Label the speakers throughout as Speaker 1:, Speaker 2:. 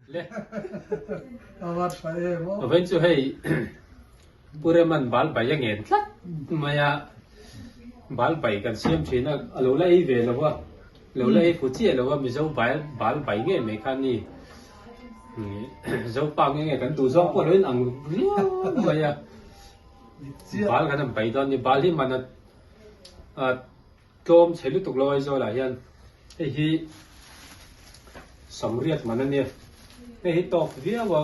Speaker 1: Le.
Speaker 2: A va tha em aw.
Speaker 1: Vawiin chu hei Pu Reman bal bai a ngen tlat mai a, bal bai kan siam thin a, a lo la ei ve lo a, lo la ei fu chiah lo a, Mizo bal bal bai ngei mai kha a ni. Zopa nge nge kan duh zawng pawh lo inang riau mai a, bal kan han bai dawn a ni. Bal hi man a Tlawm chhe lutuk lo Aizawl ah hian hei hi Sawmriat man a nia, hei hi tawk viau a,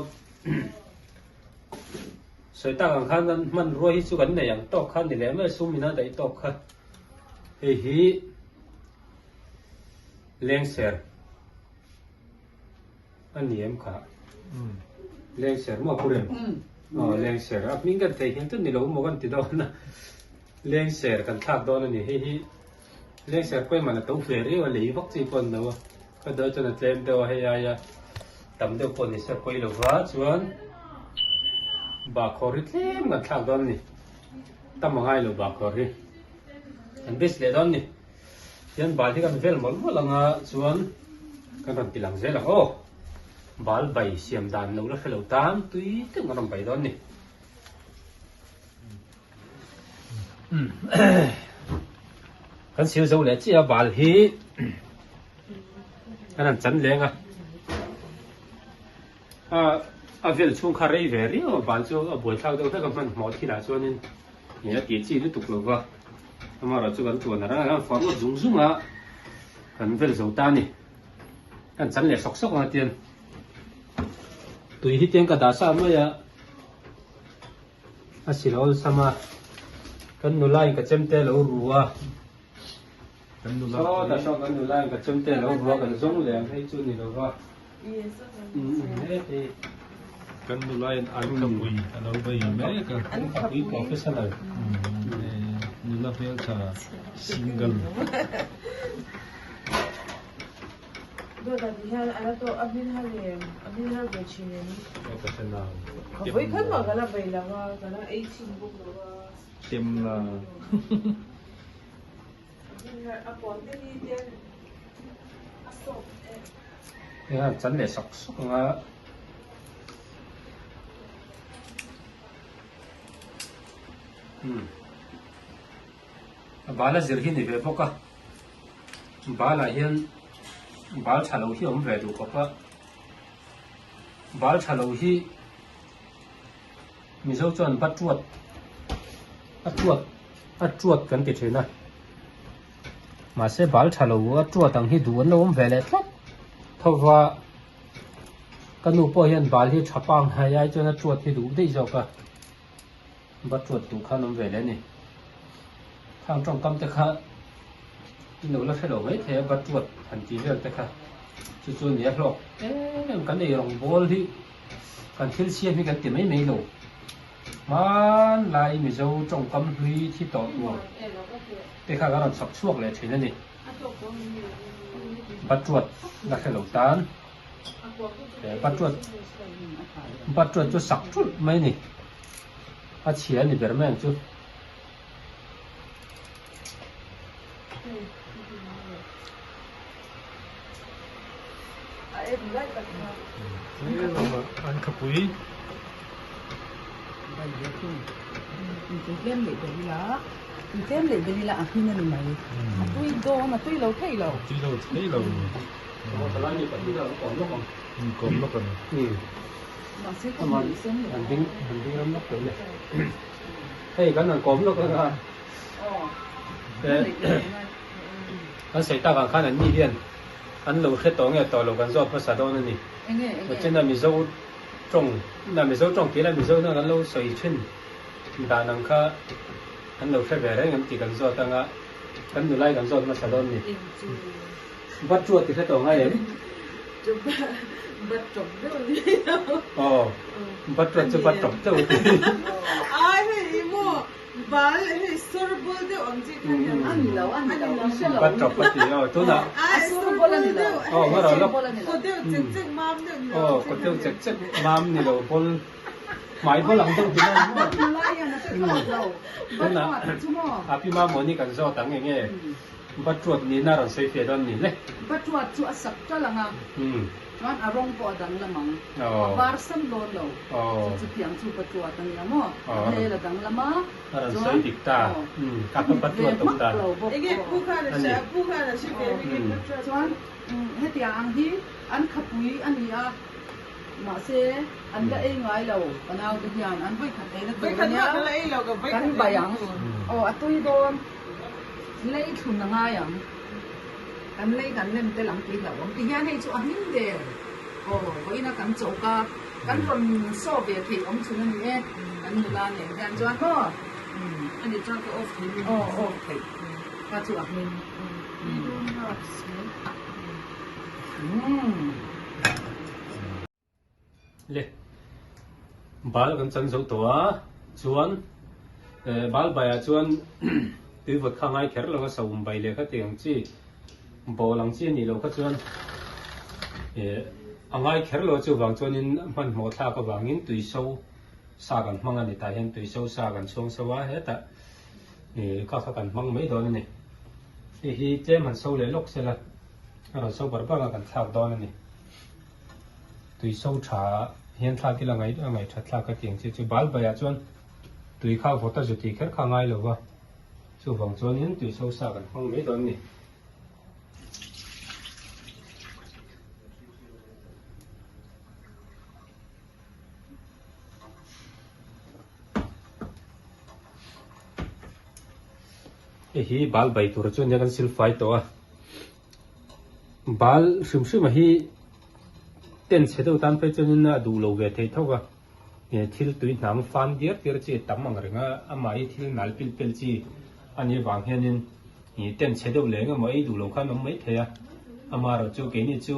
Speaker 1: sawi tak ang khan an hmanrua hi chu kan nei ang tawk kha a ni leh mai a, sum in a daih tawk kha, hei hi lengser a ni em kha, lengser maw pu rem? Aw lengser a hming kan theihnghilh tut ni lo maw kan ti dawn a. Lengser kan thlak dawn a ni. Hei hi lengser pawimawh a to ve riau a, lei vak chi pawh a ni lo a, ka dawi chuan a tlem deuh a, hei aia tam deuh pawh ni se pawi lo va, chuan bahkhawr hi tlem kan thlak dawn a ni, tam a ngai lo bahkhawr hi kan base leh dawn a ni. Tihian bal hi kan vel mawlh mawlh ang a, chuan kan rawn ti lang zel ang aw, bal bai siam dan lo la hre lo tan tui deuh kan rawn bai dawn a ni. Kan sil zo leh chiah a bal hi kan han chan leng a a vel chhung kha rei ve riau a bal chu a buaithlak deuh hlek a hmanhmawh thilah chuanin ih a tih chi lutuk lo va amaherawhchu kan tuan a rang a kan fawr ngawt zung zung a kan vel zo ta a ni kan chan leh sawk sawk ang a tian tui hi tiang ka dah sa mai a. A sil awlsam a, kan nula in ka chemte a lo ru a, sawtah sawn kan nula in ka chemte a lo ru a kan zawng leh ang hei chu ni lo va heti
Speaker 3: Kan nula in an khapui a lo bei mek a,
Speaker 1: an khapui professional
Speaker 3: nula hmeltha single.
Speaker 4: Dawt ah ti hian a la tawh a hmin har em a hmin har ve thin em ka vawi khat mah ka la bei lo a ka la ei chhin bawk lo a
Speaker 3: Tem la
Speaker 4: a hmin har a puan te hi tian a soft em.
Speaker 1: Hei han chan leh sawk sawk ang a. Umm a bal a zir hi ni ve bawk a. Bal ah hian bal tha lo hi a awm ve duh khawp a, bal tha lo hi Mizo chuan ba tuat a tuat a tuat kan ti thin a, mahse bal tha lo a tuat ang hi duh an lo awm ve leh tlat tho va, ka nu pawh hian bal hi tha pangngai ai chuan a tuat hi duh daih zawk a. Va tuat duh khan awm ve leh a ni. Khang tawngkam te kha i lo la hre lo mai thei a, va tuat han tih vel te kha chu chu a ni a hlawk em em kan ei rawngbawl hi kan thil siam hi kan ti mai mai lo. Hmanlai Mizo tawngkam hlui thi tawh tur te kha kan rawn chhawp chhuak leh thin a ni. Va tuat la hre lo tan. Patruat chu sak thulh mai a ni. A chhia a ni ber mai ang chu.
Speaker 3: An khapui. Tui lo thei lo. Inkawm lawk ang.
Speaker 1: Hei kan han kawm lawk ang a. Kan sawi tak ang khan an ni hian an lo hre tawh nge tawh lo kan zawt hmasa dawn a ni. China Mizo tawng na Mizo tawng tih la Mizo na kan lo sawi thin dan ang kha an lo hre ve reng em tih kan zawt ang a. Kan nulai kan zawt hmasa dawn a ni. Bat chu a ti hre tawh ngai em?
Speaker 4: Bat tawp deuh a ni.
Speaker 1: Aw, bat chuan chu bat tawp deuh a ti.
Speaker 4: Ai hei i maw bal hei sawr ball deuh ang chi kha ni ang.
Speaker 5: A ni lo, a ni lo, i hre lo.
Speaker 1: Bat tawp a ti aw, tunah.
Speaker 4: Ai sawr ball a ni lo.
Speaker 1: Aw, ngaw rawh lawk.
Speaker 4: Kaw deuh chek chek mam deuh ni lo.
Speaker 1: Aw, kaw deuh chek chek mam ni lo ball. Hmai ball ang deuh ti lai maw? Tunah Happy Mamawni kan zawt ang enge Batruat nihna rawn sawi fiah dawn ni le.
Speaker 5: Batruat chu a sak tal ang a. Chuan a rawng pawh a danglam ang. A var sam dawn lo. Chu chutiang chu patuat a nia maw? A hmel a danglam a. Chuan aw a hnit ve hmak lo bawk aw. Chuan hetiang ang hi an khapui a ni a, mahse an la ei ngai lo ka naute hian an vawikhat eina tur a nia. Kan bai ang. Aw a tui dawn. Lei thlun a ngai ang. Kan lei kan lem tel ang tih hlauh awm ti hian hei chu a hlim der aw vawiin a kan chawk a kan rawn saw ve theih awm chhun a ni e kan nula nen hian chuan maw
Speaker 4: A nih chuan ka off thei mi
Speaker 5: aw off theih kha chu a hlim umm.
Speaker 1: Le bal kan chan zo tawh a chuan bal baiah chuan tui vawt kha ngai kher lo a saum bai leh kha tih ang chi bawl ang chi a nih loh kha chuan a ngai kher lo a chuvang chuanin hmanhmawh thlak avangin tui so sa kan hmang a ni tah hian tui so sa kan chhuang so a hetah kha kha kan hmang mai dawn a ni hei hi tlem han so leh lawk sela a rawn so bar bar a kan thlak dawn a ni. Tui so tha hian thlak ila ngaih a ngaih that thlak ka ti ang che chu bal baiah chuan tui kha vawt a zu tih kher kha a ngai lo va chuvang chuanin tui so sa kan hmang mai dawn a ni. Hei hi bal bai tur chu nia kan silfai tawh a. Bal hrim hrim a hi ten chhe deuh tan phei chuanin a duh lo ve thei tho va, thil tui hnang fan diar diar chi a tam ang reng a, amah hi thil nal pil pel chi a nih avang hianin ten chhe deuh leh engemaw ei duh lo khan awm mai thei a, amaherawh chu keini chu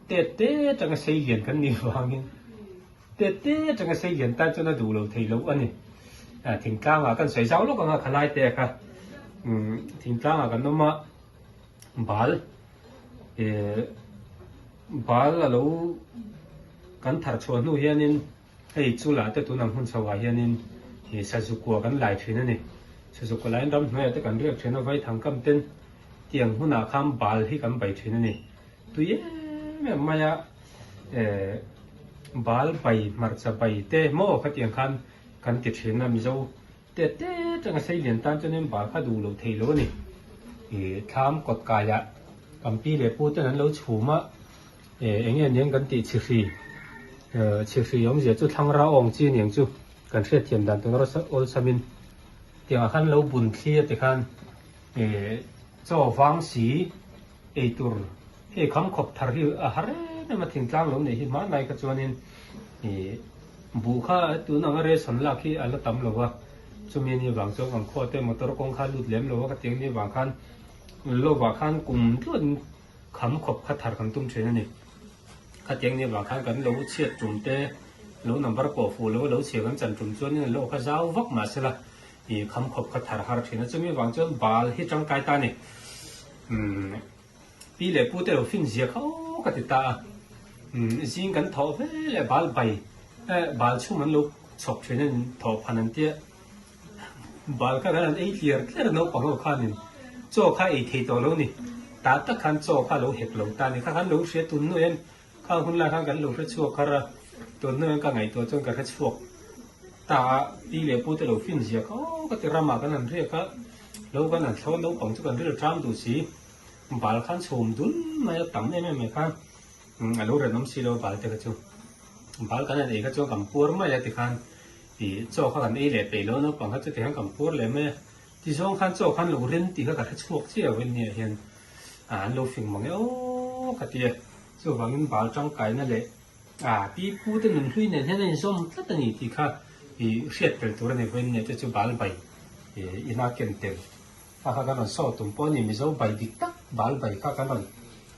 Speaker 1: tet te atanga sei lian kan nih avangin tet te atanga sei lian tan chuan a duh lo thei lo a ni. Thingtlangah kan sawi zau lawk ang a khalai te kha thingtlangah kan awm a. Bal eh bal a lo kan thar chhuah hnu hianin hei chula te tun ang hun chho ah hianin ih sazukua kan lai thin a ni. Sazukua laiin ramhnuaiah te kan riak thin a vaithang kam ten tiang hunah khan bal hi kan bai thin a ni. Tui em em mai a eh bal bai hmarcha bai te maw khatiang khan kan ti thin a Mizo Tet tet reng a sei lian tan chuanin bal kha duh loh thei lo a ni. Ih thlam kawt kaiah kan pi leh pu ten an lo chhum a, eh eng nge niang kan tih chhihri eh chhihri awmzia chu thlangra awng chi aniang chu kan hriatthiam dan tur awlsamin tiangah khan lo bun thli a tikhan eh chaw vang si ei tur hei kham khawp thar hi a har em em a thingtlang lo neih hi hmanlai kha chuanin ih Buh kha tun anga ration lak hi a la tam lo va, chumi ni vang chuan kan khuah te motor kawng kha lut lem lo va, ka tiang ni vang khan lovah khan kum tluan kham khawp kha thar kan tum thin a ni. Khatiang ni vang khan kan lo chhiat tum te, lo number pawh fuh lo lo chhia kan chan tum chuanin a lo kha zau vak mahsela ih kham khawp kha thar har thin a, chumi vang chuan bal hi tangkai ta a ni. Umm. Pi leh pu te lo fin zia kha aw ka ti ta a, zing kan thawh ve leh bal bai bal chhum an lo chhawk thin a ni thawh phan an tia, bal kha kan han ei tliar tliar a naupang ho khanin chaw kha ei thei tawh lo ni, tah tak khan chaw kha lo hek lo ta a ni, kha khan lo hria tun hnu hian khang hun lai khan kan lo hre chhuak har a, tun hnu hian ka ngaihtuah chuan ka hre chhuak ta a, pi leh pu te lo fin zia kha aw ka ti ramah kan han riak a, lo kan han thlawh naupang chu kan ril ṭam duh si. Bal khan chhum dul mai a tam em em mai khan a lo renawm si lo bal te kha chu bal kan han ei kha chuan kan puar mai a tikhan ih chaw kha kan ei leh peih lo naupang kha chu tikhan kan puar leh mai a tizawng khan chaw khan lo ren tih kha ka hre chhuak chiah lo nia hian an lo fing mang e aw ka ti a chuvangin bal tangkaina leh ah pi pu te nunhlui nen hian a inzawm tlat a ni tih kha ih hriat tel tur a ni vawiin nia te chu bal bai ih ina ken tel. Kha kha kan rawn saw tum pawh a ni, Mizo bai dik tak bal bai kha kan rawn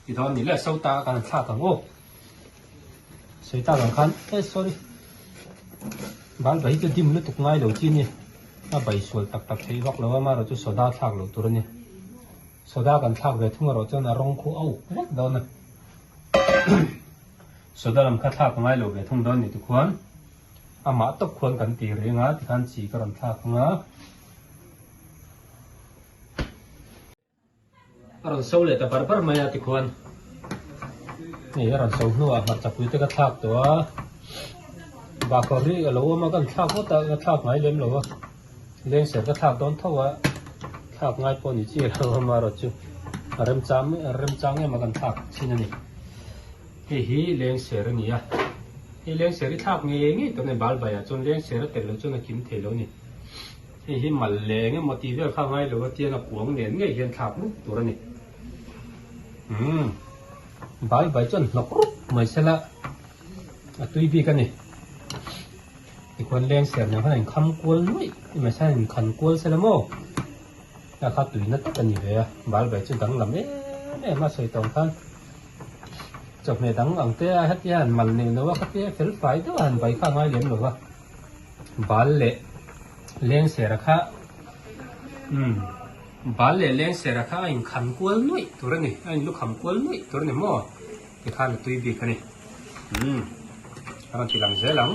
Speaker 1: ti dawn a ni le, so ta kan rawn thlak ang aw. Sawi tak ang khan, eh sorry, bal bai hi chu dim lutuk ngai lo chi a ni, a bai sual tak tak theih vak lo a, amaherawh chu soda thlak loh tur a ni. Soda kan thlak ve thung erawh chuan a rawng khu a uk vek dawn a, soda lam kha thlak ngai lo ve thung dawn a ni tikhuan amah tawp khuan kan ti reng a, tikhan chi ka rawn thlak ang a. A rawn so leh ta bar bar mai a tikhuan. Hei a rawn so hnuah hmarchapui te ka thlak tawh a, bahkhawr hi a lo awm a kan thlak ngawt a, ka thlak ngai lem lo a, lengser ka thlak dawn tho a, thlak ngai pawh ni chi lo a amaherawh chu a remchang a remchang em a kan thlak thin a ni. Hei hi lengser a ni a, hei lengser hi thlak ngei ngei tawh a ni, bal baiah chuan lengser a tel loh chuan a kim thei lo a ni. Hei hi mal leh eng emaw tih vel kha ngai lo a tiang a kuang nen ngei hian thlak rup tur a ni. Umm bal bai chuan hnawk rup mai sela a tui bik a ni. Tikhuan leng ser nen khan a inkham kual nuaih mai se a inkhan kual sela maw ta kha tuina tak a ni ve a bal bai chu danglam em em a sawi tawng khan chawhmeh dang ang te a hetia han mal neuh neuh a khatia fel fai deuh a han bai kha a ngai lem lo va. Bal leh lengsera kha umm bal leh lengsera kha a inkhan kual nuaih tur a ni a inlukham kual nuaih tur a ni maw tikhan a tui bik a ni umm a rawn ti lang zel ang.